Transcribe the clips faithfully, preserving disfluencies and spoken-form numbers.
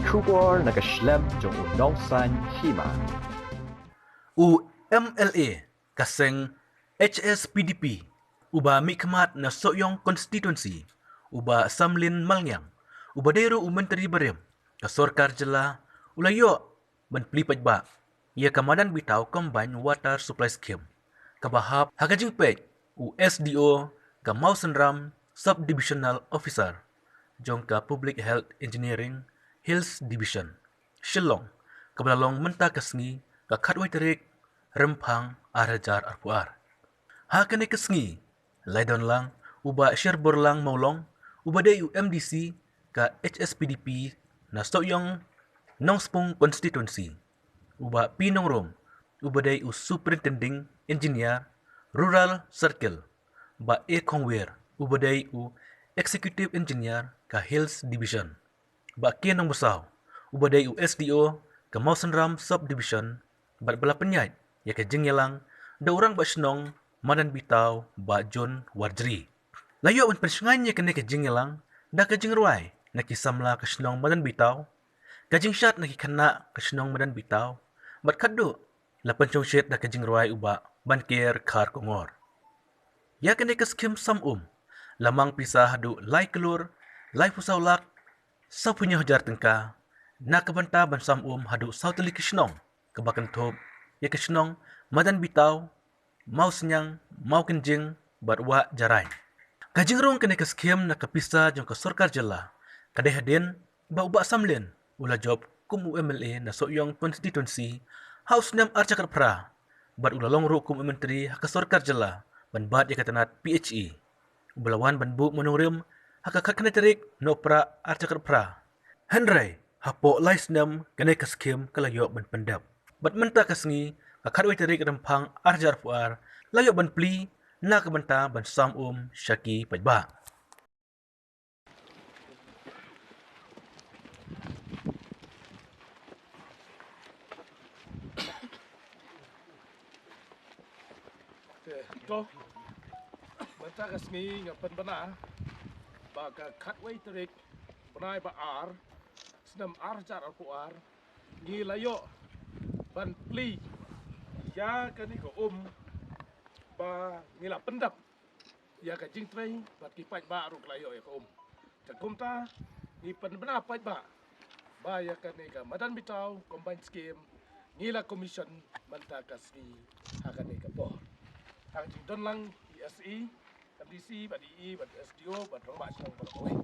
Khubor na ka shlem jong u nongsan hima. U M L A ka seng H S P D P uba mihkhmat na Sohiong Constituency, u Bah Samlin Malngiang, uba dei ruh u Myntri barim ka sorkar jylla, u la ïoh ban plie paidbah ïa ka madan bitaw Combined Water Supply Scheme, kaba hap ha ka jingpeit u S D O ka Mawsynram Subdivisional Officer jong ka Public Health Engineering Hills Division, Shillong, kaba la long mynta ka sngi, ka khatwei tarik Rymphang ar hajar arphew ar. Ha kane ka sngi la don lang u Bah Sherborlang Mawlong, uba dei u M D C ka H S P D P na Sohiong Nongspung Constituency, u Bah P Nongrum, uba dei u Superintending Engineer Rural Circle, Bah A Khongwir, uba dei u Executive Engineer ka Hills Division, Bah K Nongbasaw, uba dei u S D O ka Mawsynram Subdivision, bad ba la pynïaid ïa ka jingïalang da u Rangbah Shnong madan bitaw Bah John Warjri. La ïoh ban pynshngaiñ ïa kane ka jingïalang da ka jingrwai na ki samla ka shnong madan bitaw, ka jingshad na ki khynnah ka shnong madan bitaw, bad khatduh la pynshongshit da ka jingrwai u Bah Banker Kharkongor. Ïa kane ka skhim sam um la mang pisa haduh lai klur laiphew saw lak sawphew hynñiew hajar tyngka na ka bynta ban sam um haduh saw tylli ki shnong, kaba kynthup ïa ka shnong madan bitaw, Mawsniang, Mawkynjing bad Wah Jarain. Ka jingrung kane ka skhim na ka pisa jong ka sorkar jylla ka dei hadien ba u Bah Samlin u la jop kum u M L A na Sohiong Constituency ha u snem ar hajar khatphra, bad u la long ruh kum u Myntri ha ka sorkar jylla ban bat ïa ka tnat P H E, uba la wan ban buh mawnongrim ha ka khatkhyndai tarik Nohprah ar hajar khatphra. Hynrei hapoh lai snem kane ka skhim ka la ïoh ban pyndep, bad mynta ka sngi, ka khatwei tarik Rymphang ar hajar arphew ar, la ïoh ban plie na ka bynta ban sam um sha ki paidbah. Te to, mynta ka sngi nga pynbna ba ka khatwei tarik bnai ba ar, snem ar hajar arphew ar, ngi la ïoh ban plie ïa kane ka um ba ngi la pyndep ïa ka jingtrei bad ki paidbah ruh ki la ïoh ïa ka um. Te kumta ngi pynbna paidbah ba ïa kane ka madan bitaw combined scheme ngi la commission mynta ka sngi ha kane ka por. Tang jingdon lang i S E, M D C bad i E bad S D O bad rangbah shnong baroh kawei.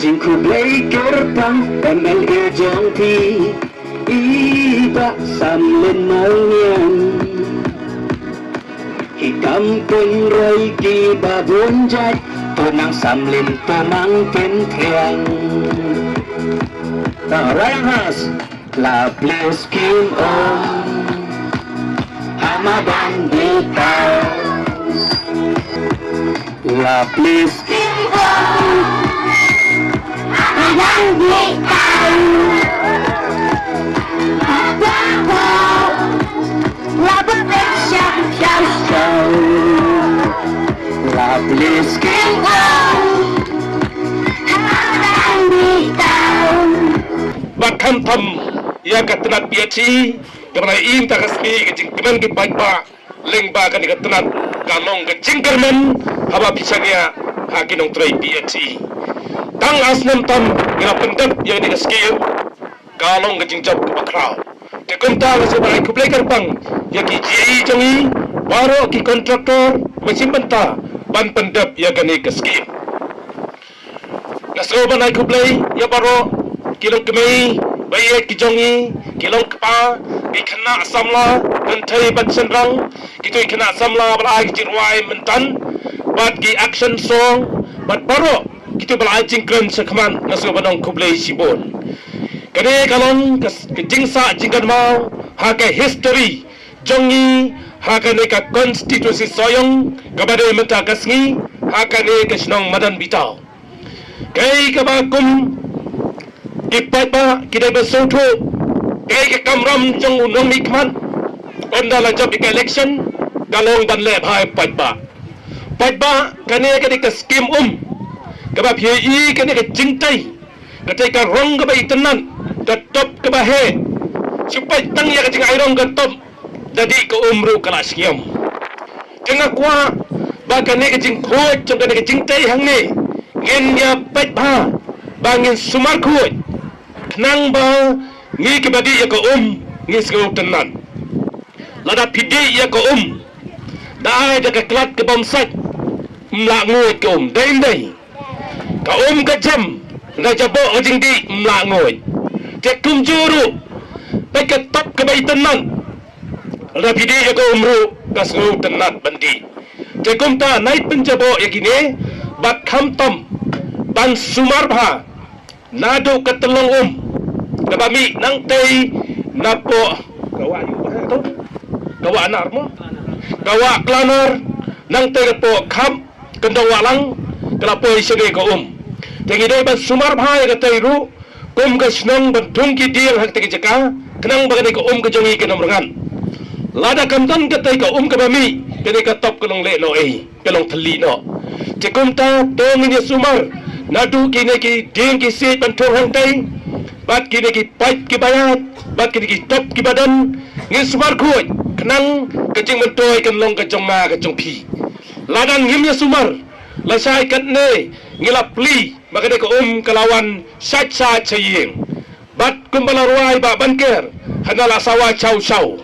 Jingkhublei kyrpang M L A jong phi, i Bah Samlin Malngiang. Hi kam pynroi kiba bun jait, to nang samlin to nang pyntheng. Tang Ryan Has, la plie skim um ha madan bitaw. La plie skim um ha madan bitaw. Haba la bad sha sha sha. La plie skim um ha madan bitaw. Bad khamtam ïa ka tnat P H E, kaba la im ta ka sngi ka jingkmen ki paidbah lyngba kane ka tnat, ka long ka jingkyrmen haba phi shaniah ha ki nongtrei P H E. Tang ar snem tam ngi la pyndep ïa kane ka skim, ka long ka jingjop kaba khraw. Te kumta nga sngewbha ai khublei kyrpang ïa ki G E jong ngi, baroh ki contractor ba shim bynta ban pyndep ïa kane ka skim. Nga sngewbha ban ai khublei ïa baroh ki longkmie ba ïeit ki jong ngi, ki longkpa, ki khynnah samla kynthei bad shynrang, kito ki khynnah samla ba la ai ki jingrwai mynta bad ki action song bad baroh kito ba la ai jingkren shakhmat, nga sngewbha ban ong khublei shibun. Kane ka long ka, ka jingsah jingkynmaw ha ka history jong ngi ha kane ka constituency Sohiong kaba dei mynta ka sngi ha kane ka shnong Madan Bitaw. Kaei kaba kum ki paidbah ki dei ban sngewthuh, kaei ka kamram jong u nongmihkhmat ynda la jop ïa ka election, ka long ban leh bha ïa u paidbah. Paidbah, kane ka dei ka skim um kaba phi ïohi, kane ka jingtei, ka tei ka rong kaba itynnad, ka top kaba heh. Shu peit tang ïa ka jingai rong ka top, da dih ka um ruh ka la shngiam. Te nga kwah ba kane ka jingkhuid jong kane ka jingtei hangne ngin ïa peit bha, ba ngin sumar khuid, khnang ba ngi kiba dih ïa ka um ngin sngew tynnad. Lada phi dih ïa ka um da ai da ka klat ka bym sait, ym lah nguid ka um. Dei ym dei? Ka um ka jem, nga jaboh ka jingdih, ym lah nguid. Te kumjuh ruh, peit ka top kaba itynnad, lada phi dih ïa ka um ruh ka sngew tynnad ban dih. Te kumta nai pynjaboh ïa kine bad khamtam ban sumar bha naduh ka tyllong um kaba mih nangtei napoh ka wah ïu ba tu, ka wah nar mo, ka wah Klanar, nangtei napoh khap kyndong wah lang ka la poi shane ka um. Te ngi dei ban sumar bha ïa katei ruh kum ka shnong ban thung ki dieng ha katei ka jaka, khnang ba kane ka um ka jong ngi kan ym rngan. Lada kam don katei ka um kaba mih, kane ka top ka long leh noh ei, ka long thylli noh. Te kumta to ngin ïa sumar naduh kine ki dieng ki siej ban thung hangtei, bad kine ki paip kiba ïaid, bad kine ki top kiba don, ngin sumar khuid khnang ka jingmyntoi kan long ka jong nga ka jong phi. Lada ngim ïa sumar, lashai katne ngi la plie ba kane ka um ka la wan shait shait sha ïing. Bad kumba la rwai Bah Banker, hana la sawa shaw shaw.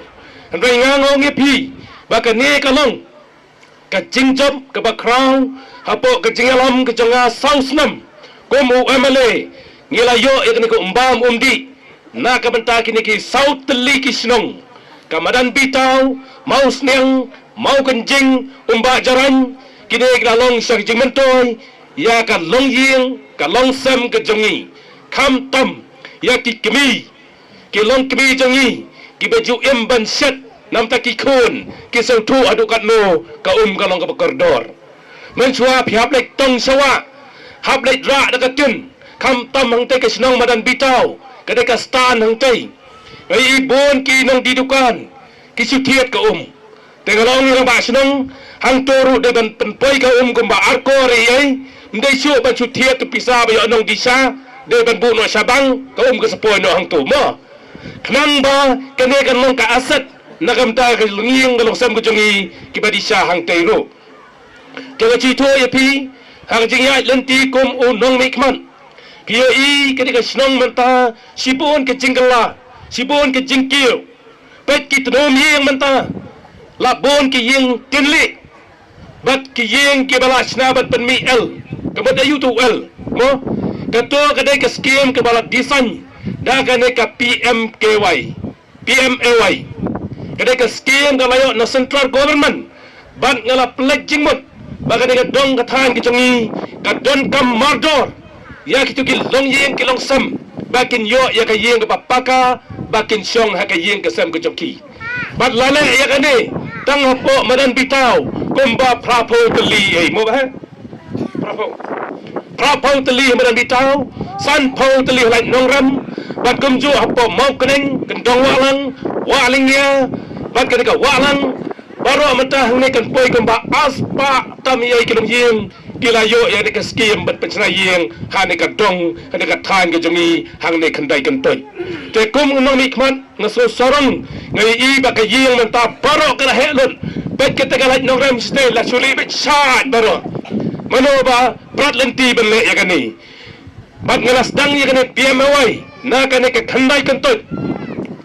Hynrei nga ong ïa phi ba kane ka long ka jingjop kaba khraw hapoh ka jingïalam ka jong nga saw snem kum u M L A. Ngi la ïoh ïa kane ka um bam um dih na ka bynta kine ki saw tylli ki shnong, ka Madan Bitaw, Mawsniang, Mawkynjing, Umbah Jarain, kine ki la long sha ka jingmyntoi ïa ka longïing ka longsem ka jong ngi, khamtam ïa ki kmie, ki longkmie jong ngi kiba ju im ban shet namar ki khun ki sngewthuh haduh katno ka um ka long kaba kordor. Mynshuwa phi hap leit tong sha wah, hap leit rah da ka ktien, khamtam hangtei ka shnong Madan Bitaw, ka dei ka stand hangtei. Ngi i bun ki nongdie dukan ki shu thied ka um. Te nga la ong ïa i rangbah shnong, hangto ruh dei ban pynpoi ka um kumba ar kor ei ei, ym dei shuh ban shu thied tu pisa ba ïoh nongdie sha, dei ban buh noh sha bank, ka um ka sa poi noh hangto mo. Khnang ba kane kan long ka asset na ka bynta ka longïing ka longsem ka jong ngi kiba die sha hangtei ruh. Te nga ju ïathuh ïa phi ha ka jingïaid lynti kum u nongmihkhmat. Phi ïohi kane ka shnong mynta shibun ka jingkylla, shibun ka jingkiew. Peit ki tnum ïing mynta, la bun ki ïing tylli bad ki ïing kiba la shna ban pynmih L. Ka mut aïu tu L mo? Kato ka dei ka skim kaba la design da kane ka P M K Y, P M A Y. Ka dei ka skim ka la ïoh na central government. Bad nga la pynleit jingmut ba kane ka dong ka thaiñ ka jong ngi ka donkam mardor ïa kito ki longïing ki longsem ba kin ïoh ïa ka ïing kaba paka, ba kin shong ha ka ïing ka sem ka jong ki. Bad la leh ïa kane tang hapoh Madan Bitaw kumba phraphew tylli ei mo ba ha? Phraphew. Phraphew tylli ha Madan Bitaw, sanphew tylli ha Laitumkhrah, bad kumjuh hapoh Mawkneng, Kyndong Wahlang, Wahlyngngia, bad kane ka Wahlang, baroh mynta hangne kan poi kumba arspah tam ei ei ki longïing ki la ïoh ïa kane ka skim ban pynshna ïing ha kane ka dong, ha kane ka thaiñ ka jong ngi hangne Khyndai Kyntuid. Te kum u nongmihkhmat nga sngewsarong, nga ïohi ba ka ïing mynta baroh ka la heh lut. Peit kata ka Laitumkhrah shatei la shu lih beit shait baroh. Mano ba prat lynti ban leh ïa kane? Bad nga la sdang ïa kane P M A Y na kane ka khyndai kyntoit.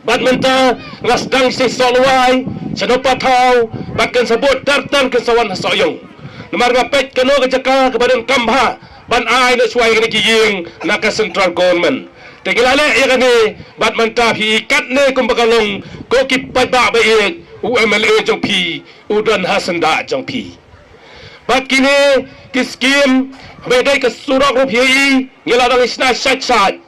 Bad mynta nga la sdang sha Sohluwai, sha Nongpathaw, bad kan sa bud tar tar kan sa wan ha Sohiong. Namar nga peit kano ka jaka kaba donkam bha ban ai noh shuwa ïa kane ki ïing na ka central government. Te ngi la leh ïa kane, bad mynta phi i katne kumba ka long, ko ki paidbah ba ïeit, u M L A jong phi u don ha syndah jong phi. Bad kine ki skim, haba ïadei ka surok ruh phi i, ngi la dang ïa shna shait shait.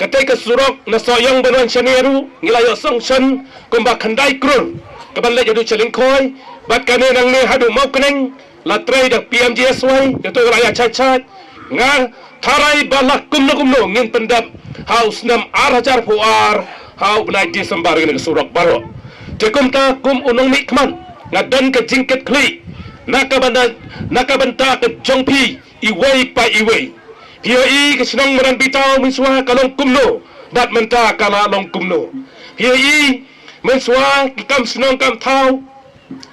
Katei ka surok na Sohiong ban wan shane ruh ngi la ïoh sanction kumba khyndai klur kaban leit haduh sha Lyngkhoi, bad kane nangne haduh Mawkneng, la trei da P M G S Y, ïa to la ïa shait shait. Nga tharai ba la kumno kumno ngin pyndep ha u snem ar hajar arphew ar, ha u bnai December kane ka surok baroh. Te kumta kum u nongmihkhmat nga don ka jingkitkhlieh na ka bynta, na ka bynta ka jong phi iwei pa iwei. Phi ïohi ka shnong Madan Bitaw mynshuwa ka long kumno, bad mynta ka la long kumno. Phi ïohi mynshuwa ki kam shnong kam thaw,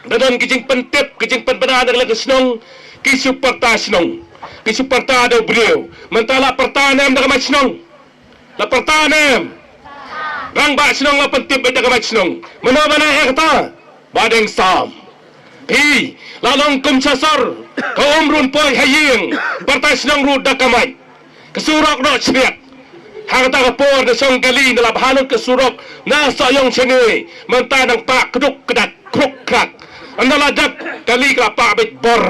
da don ki jingpyntip, ki jingpynbna na ka liang ka shnong, ki shu pyrta shnong, ki shu pyrta da u briew. Mynta la pyrta ne em da ka maik shnong? La pyrta ne em? Rangbah shnong la pyntip beit da ka maik shnong. Mano ba la ïa kata? Bah Deng Sam. Phi, la long kum sha sor, ka um ruh poi ha ïing, pyrta shnong ruh da ka maik. Ka surok noh shriat. Ha kata ka por na shong kali na la bha lut ka surok na Sohiong shane, mynta nang pah kduk kdat, kruk krak. Ynda la dep kali ka la pah beit bor.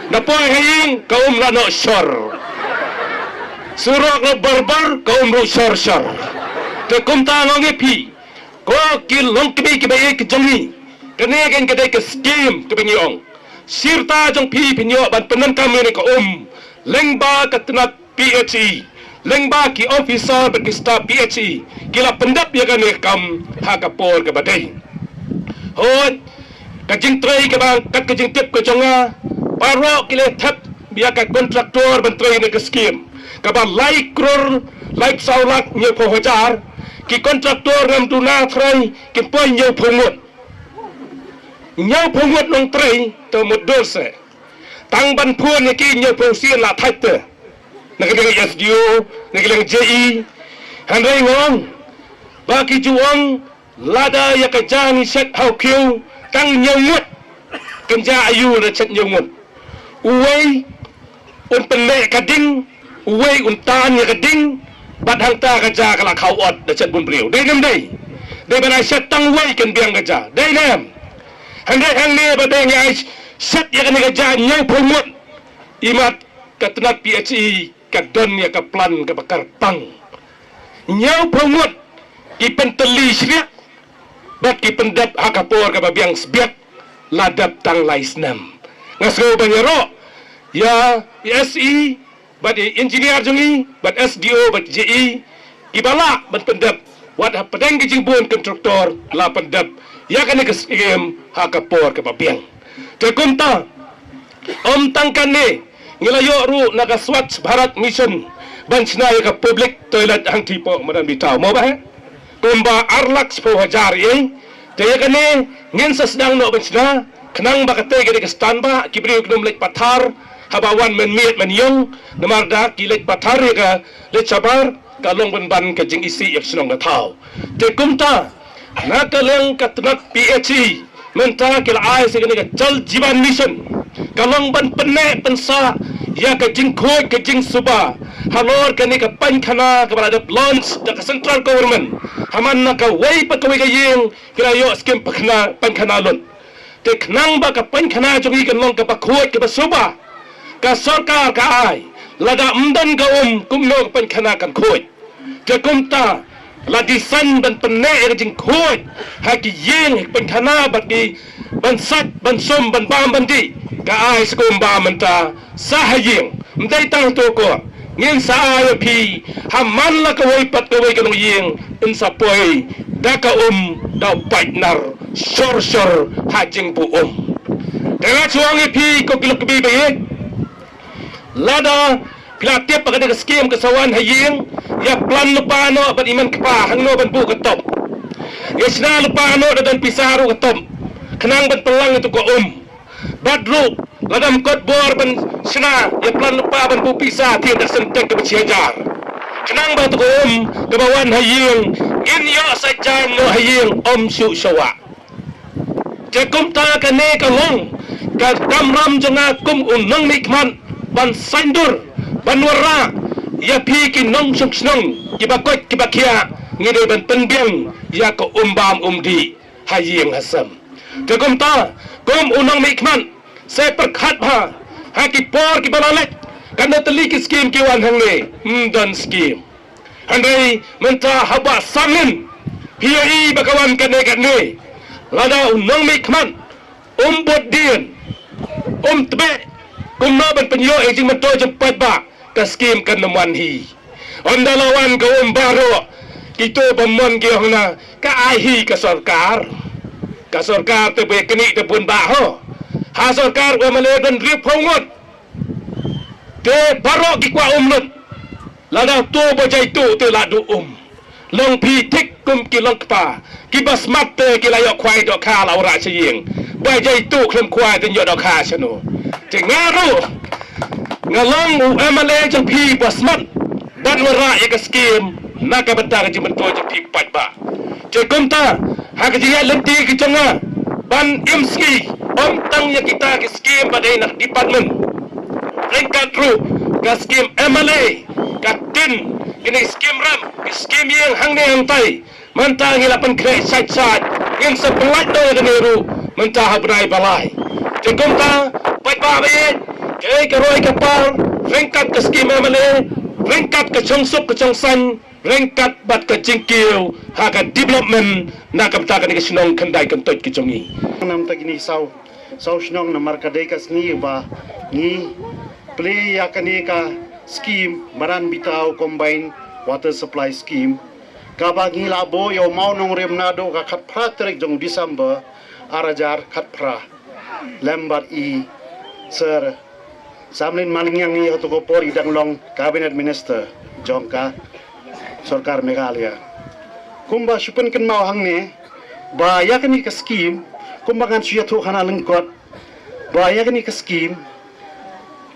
Na poi ha ïing ka um la noh shor. Surok la bor bor, ka um ruh shor shor. Te kumta nga ong ïa phi, ko ki longkmie kiba ïeit ki jong ngi, kane ka dei ka skim kaba ngi ong. Shirta jong phi phin ïoh ban pyndonkam ïa kane ka um lyngba ka tnat P H E, lyngba ki officer bad ki staff P H E, ki la pyndep ïa kane ka kam ha ka por kaba dei. Hooid, ka jingtrei kaba kat ka jingtip ka jong nga, baroh ki la thep ïa ka kontraktor ban trei ïa kane ka skim, kaba lai klur laiphew lak hynñiewphew hajar. Ki kontraktor ngam duna trai, kin poi hynñiewphew ngut. Hynñiewphew ngut nongtrei, to mutdur se. Tang ban phone ïa ki hynñiewphew sien la thait te. Na ka liang S D O, na ka liang J E. Hynrei nga ong ba ki ju ong, lada ïa ka ja ngi shet ha u khiew tang hynñiew ngut, kan ja aïu lada shet hynñiew ngut? Uwei un pynleh ka ding, uwei un tan ïa ka ding, bad hangta ka ja ka la khaw ot da shet bun briew. Dei ne em dei? Dei ban ai shet tang uwei kan biang ka ja. Dei ne em? Hynrei hangne ba dei ngi ai shet ïa kane ka ja hynñiewphew ngut, imat ka tnat P H E ka don ïa ka plan kaba kyrpang. Hynñiewphew ngut ki pyntylli shriat bad ki pyndep ha ka por kaba biang sbiat, la dep tang lai snem. Nga sngew ban ïaroh ïa i S E bad i engineer jong ngi bad S D O bad J E, kiba lah ban pyndep, wat hapdeng ki jingbun kontraktor la pyndep ïa kane ka skim ha ka por kaba biang. Te kumta, ym tang kane, ngi la ïoh ruh na ka Swachh Bharat Mission ban shna ïa ka public toilet hangtei hapoh Madan Bitaw, mo bah, eh? Kumba ar lak shiphew hajar ei. Te ïa kane ngin sa sdang noh ban shna, khnang ba katei ka dei ka stand ba ki briew kin ym leit pathar haba wan mynmiet mynïong, namar da ki leit pathar ïa ka leit shabar, ka long pynban ka jingisih ïa ka shnong ka thaw. Te kumta, na ka liang ka tnat P H E, mynta ki la ai sa kane ka Jal Jeevan Mission, ka long ban pynneh pynsah ïa ka jingkhuid ka jingsuba halor kane ka painkhana kaba la dep launch da ka central government. Ha man na kawei pa kawei ka ïing ki la ïoh skim painkhana, painkhana lut. Te khnang ba ka painkhana jong ngi kan long kaba khuid kaba suba, ka sorkar ka ai, lada ym don ka um, kumno ka painkhana kan khuid? Te kumta, la design ban pynneh ïa ka jingkhuid ha ki ïing, ha ki painkhana bad ki, ban sait ban sum, ban bam ban dih. Ka ai sa kumba mynta, sa ha ïing, ym dei tang ha to ko. Ngin sa ai ïa phi, ha man la kawei pat kawei ka longïing, yn sa poi da ka um, da u paidnar shor shor ha jingbuh um. Te nga shu ong ïa phi ko ki lok kmie ba ïeit, lada phi la tip ba ka dei ka skim ka sa wan ha ïing, ïa plan lypa noh bad i man kpa hangno ban buh ka top. Ïa shna lypa noh, da don pisa ruh ka top, khnang ban pynlang ïa to ka um. Bad ruh, Lada ym kot bor ban shna ïa plan lypa ban buh pisa, te da seng tek kaba shi hajar. Khnang ba tu ka um kaba wan ha ïing, ngin ïoh sa jan noh ha ïing, ym shu shuwa. Te kumta kane ka long ka kamram jong nga kum u nongmihkhmat ban saiñdur, ban wanrah ïa phi ki nongshong shnong, kiba koit kiba khiah, ngi dei ban pynbiang ïa ka um bam um dih ha ïing ha sem. Te kumta, kum u nongmihkhmat, sa pyrkhat bha ha ki por kiba la leit, katno tylli ki skim ki wan hangne, ym don skim. Hynrei mynta haba samlin, phi ïohi ba ka wan kane kane. Lada u nongmihkhmat um bud dien, um tbeh kumno ban pynïoh ïa ka jingmyntoi jong paidbah, ka skim kan ym wan hi. Ynda la wan ka um baroh, kito ba mon ki ong na ka ai hi ka sorkar. Ka sorkar te ba kane te bun ba ho. Ha sorkar u M L A don hynriewphew ngut. Te baroh ki kwah um lut. Lada to ba jaitu te la duh um. Long phi thik kum ki long kpa, kiba smat te ki la ïoh khwai dohkha la wanrah sha ïing. Ba jaitu khlem khwai te ïoh dohkha shano. Te nga ruh nga long u M L A jong phi ba smat ban wanrah ïa ka skim na ka bynta ka jingmyntoi jong phi paidbah. Te kumta ha ka jingïaid lynti ka jong nga ban im sngi, ym tang ïa kita ki skim ba dei na department. Ryngkat ruh ka skim M L A, ka tin, kine ki skim ram, ki skim ïing hangne hangtai. Mynta ngi la pynkhreh shait shait, ngin sa pynlait noh ïa kane ruh mynta ha bnai ba lai. Te kumta paidbah ba ïeit, kaei ka roi ka par ryngkat ka skim M L A, ryngkat ka shongsuk ka shongsaiñ, ryngkat bad ka jingkiew ha ka development na ka bynta kane ka shnong khyndai kyntoit ka jong ngi. Namar kine saw, saw shnong namar ka dei ka sngi ba ngi plie ïa kane ka skim Madan Bitaw Combined Water Supply Scheme, kaba ngi la buh ïa u mawnongrim naduh ka khatphra tarik jong December ar hajar khatphra, lem bad i Sir Samlin Malingyang, i ha tu ka por i dang long Cabinet Minister jong ka sorkar Meghalaya. Kumba shu pynkynmaw hangne ba ïa kane ka skim, kumba ngan shu ïathuh khana lyngkot ba ïa kane ka skim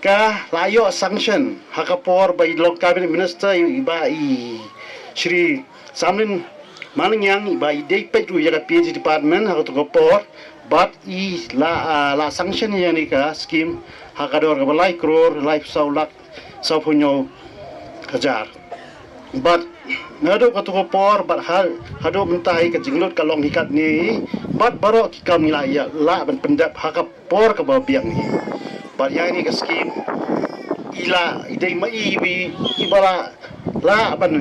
ka la ïoh sanction ha ka por ba i long Cabinet Minister i ba i Shri Samlin Malingyang, i ba i dei peit ruh ïa ka P H E department ha ka tu ka por, bad i la, ah, la sanction ïa kane ka skim ha ka dor kaba lai klur lai saw lak saw phew hynñiew hajar. Bad naduh ka tu ka por bad ha, haduh mynta hi ka jinglut ka long hi katne, bad baroh ki kam ngi la ïa lah ban pyndep ha ka por kaba biang hi. Bad ïa kane ka skim i la, i dei ma i, i, i ba la lah ban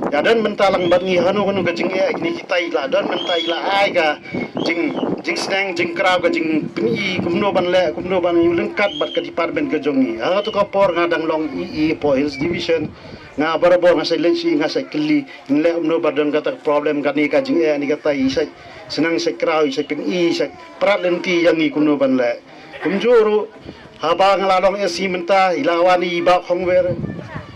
ïa don mynta lang bad ngi hano hano ka jingeh, kine kita i la don mynta, i la ai ka jing, jingsneng jingkraw, ka jingpyni kumno ban leh, kumno ban ïa ryngkat bad ka department ka jong ngi. Ha tu ka por nga dang long E E hapoh Hills Division, nga barabor nga sa leit shi, nga sa kylli, ngi leh kumno ba don kata ka problem, kane ka jingeh, kane kata i sa sneng, sa kraw, i sa pyni, i sa prat lynti ïa ngi kumno ban leh. Kumjuh ruh haba nga la long S C mynta, i la wan i Bah Khongwer,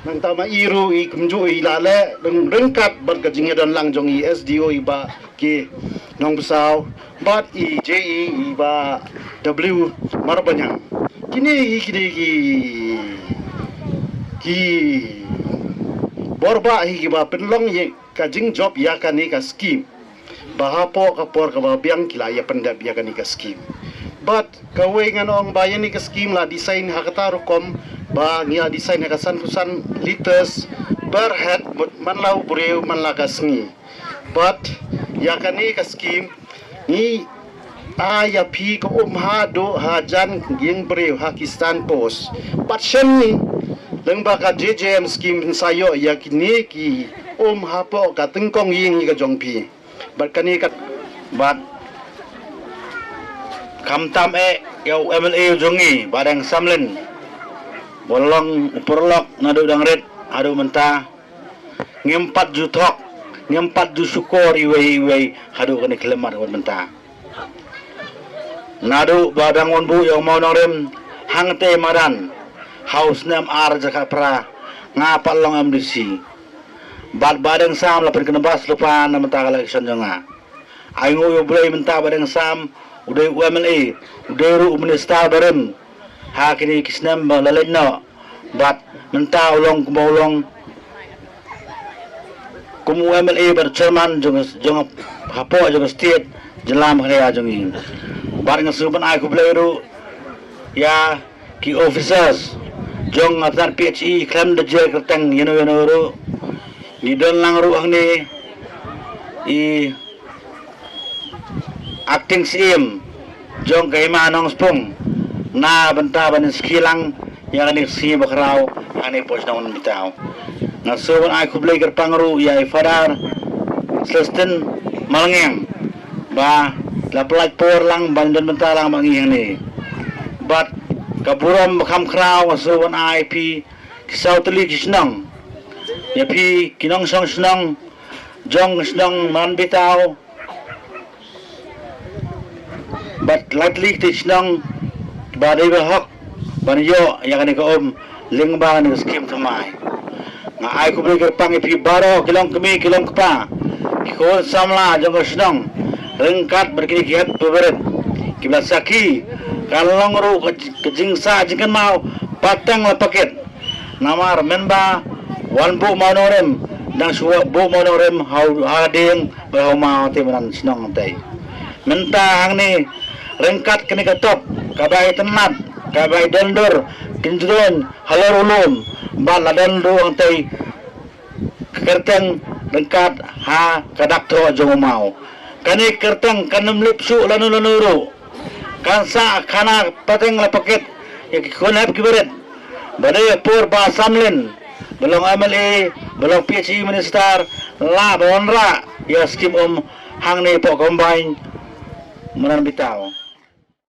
nangta ma i ruh i kumjuh i la leh ryngkat bad ka jingïadon lang jong i S D O i Bah K Nongpysaw bad i J E i Bah W Marbaniang. Kine hi kine ki, ki bor bah hi kiba pynlong ïa ka jingjop ïa kane ka skim. Ba hapoh ka por kaba biang ki la ïa pyndep ïa kane ka skim. Bad kawei ngan ong ba ïa kane ka skim la design ha kata rukom ba ngi la design ha ka san phew san liters per head, mut man la u briew man la ka sngi. Bad ïa kane ka skim ngi ai ïa phi ka um haduh hajan ïing briew ha ki stand post. Bad shen ngi lyngba ka J J M skim phin sa ïoh ïa kine ki um hapoh ka tyngkong ïing hi ka jong phi. Bad kane ka, bad khamtam eh ïa u M L A u jong ngi Bah Deng Samlin, ba long u paralok naduh dang rit haduh mynta. Ngim pat ju thok, ngim pat ju shukor iwei iwei haduh kane ka khyllipmat ka mynta. Naduh ba dang wan buh ïa u mawnongrim hangtei madan ha u snem ar hajar khatphra, nga pat long M D C. Bad Bah Deng Sam la pynkynbas lypa na mynta ka election jong nga. Ai nguh ïa U Blei mynta Bah Deng Sam u dei u M L A, u dei ruh u minister barim. ha kine ki snem ba la leit noh, bad mynta u long kumba u long kum u M L A bad chairman jong, jong hapoh jong state jylla Meghalaya jong ngi. Bad nga shu ban ai khublei ruh ïa ki officers jong nga tnat P H E khlem da jia kyrteng ïano ïano ruh. Ngi don lang ruh hangne i acting C M jong ka Hima Nongspung na bynta ban skhie lang ïa kane ka sngi bakhraw hangne hapoh shnong Manan Bitaw. Nga shu ban ai khublei kyrpang ruh ïa i Father Celestine Malngeng ba la pyllait por lang ban don bynta lang bad ngi hangne. Bad ka burom ba kham khraw nga shu ban ai phi ki saw tylli ki shnong, ïa phi ki nongshong shnong jong ka shnong Manan Bitaw bad lai tylli ki shnong ba dei ba hok ban ïoh ïa kane ka um lyngba kane ka skim thymmai. Nga ai khublei kyrpang ïa phi baroh ki long kmie ki long kpa, ki khun samla jong ka shnong, ryngkat bad kine ki hep ki barit kiba la sakhi. Kan long ruh ka, ka jingsah jingkynmaw pateng la paket. Namar mynba wan buh mawnongrim, dang shu buh mawnongrim ha u, ha dieng bad ha u maw te Manan shnong te. Mynta hangne ryngkat kane ka top kaba itynnad, kaba idondur, kin jrong halor u lum bad la don ruh hangtei ka kyrteng ryngkat ha ka dak thoh jong u maw. Kane ka kyrteng kan ym lip shuh lano lano ruh. Kan sah khana pateng la paket ïa ki khun hep ki barit. Ba dei ha por ba Samlin ba long M L A, ba long P H E minister, lah ban wanrah ïa skim um hangne hapoh combine Manan Bitaw.